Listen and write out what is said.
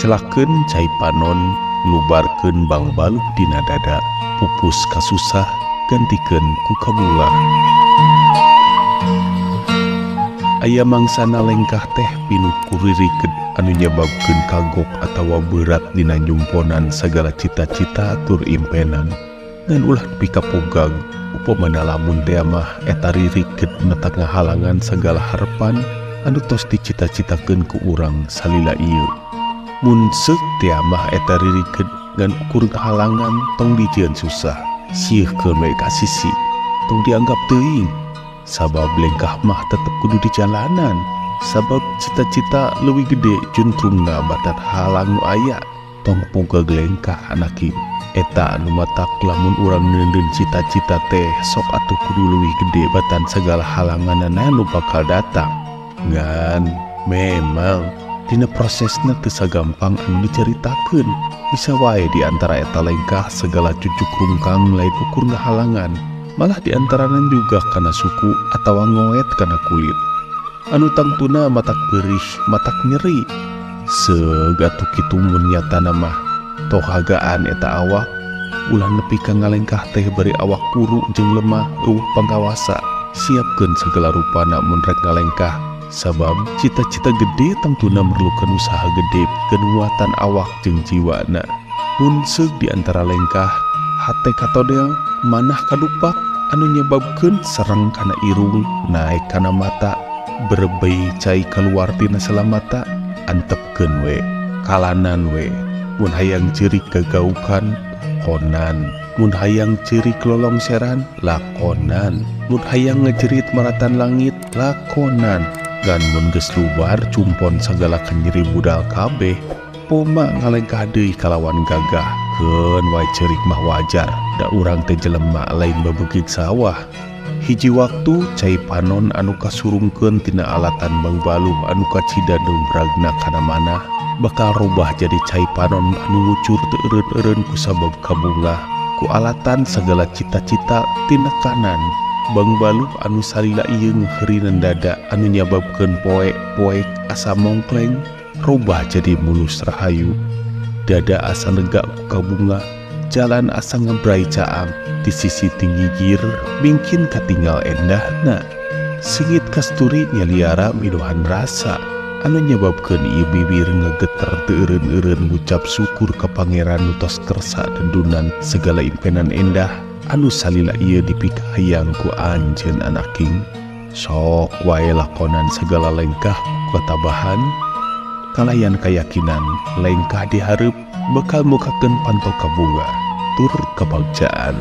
Celakeun cai panon, lubarkeun bangbaluh dina dada, pupus kasusah, gantikeun ku kabungah. Aya mangsana lengkah teh pinuh ku ririkeut anu nyebabkeun kagok atawa berat dina nyumponan sagala cita-cita tur impenan. Ngan ulah nepi ka pugag, upamana lamun teh mah eta ririkeut matak ngahalangan sagala harepan anu tos dicita-citakeun ku urang salila ieu. Mun seuk teh mah eta ririkeut ngan ukur halangan tong dijieun susah, sieurkeun we ka sisi, tong dianggap teuing. Sabab lengkah mah tetep kudu di jalanan, sabab cita-cita leuwih gede juntrungna batan halang nu aya. Tong pugag lengkah anak ieu. Eta anu matak lamun urang neundeun cita-cita teh sok atuh kudu leuwih gede batan sagala halanganana nu bakal datang. Ngan memang dina prosesna teu sagampang anu dicaritakeun. Bisa wae di antara eta lengkah segala cucuk rungkang lain ukur ngahalangan, malah di antarana juga kana suku atawa ngoet kana kulit. Anu tangtuna matak perih, matak nyeri. Seug atuh kitu mun nyatana mah tohagaan eta awak, ulah nepi ka ngalengkah teh bari awak kuru jeung lemah eueuh pangawasa. Siapkeun segala rupana mun rek ngalengkah, sabab cita-cita gede tangtuna merlukeun usaha gede kenuatan awak jeung jiwana. Mun seug di antara lengkah, hate katodel, manah kadupak anu nyebabkeun sereng kana irung, naek kana mata, berebei cai kaluar tina salamata, antepkeun we, kalanan we. Mun hayang ceurik gagaukan, konan. Mun hayang ceurik lolongseran, lakonan. Mun hayang ngejerit maratan langit, lakonan. Gan mun geus lubar cumpon sagala kanyeri budal kabeh, poma ngalengkah deui kalawan gagah. Keun wae ceurik mah wajar, da urang teh jelema lain babegig sawah. Hiji waktu cai panon anu kasurungkeun tina alatan bangbaluh anu kacida dumbragna kana manah bakal robah jadi cai panon anu ngucur teu eureun-eureun kusabab kabungah ku alatan sagala cita-cita tina kanan. Bangbaluh anu salila ieu ngeheurinan dada anu nyababkeun poek-poek asa mongkleng robah jadi mulus rahayu. Dada asa lega ku kabungah, jalan asa ngebrai caang, di sisi tinggi gir mingkin katinggal endahna. Singit kasturi nyaliara midohan rasa anu nyebabkeun ieu bibir ngegeter teu eureun-eureun ngucap syukur ka pangeran nu tos kersa dendunan segala impenan endah anu salila ieu dipikahayang ku anjeun anaking. Sok wae lakonan segala lengkah katabahan kalayan kayakinan lengkah dihareup bakal mukakeun panto kabunga tur kabagjaan.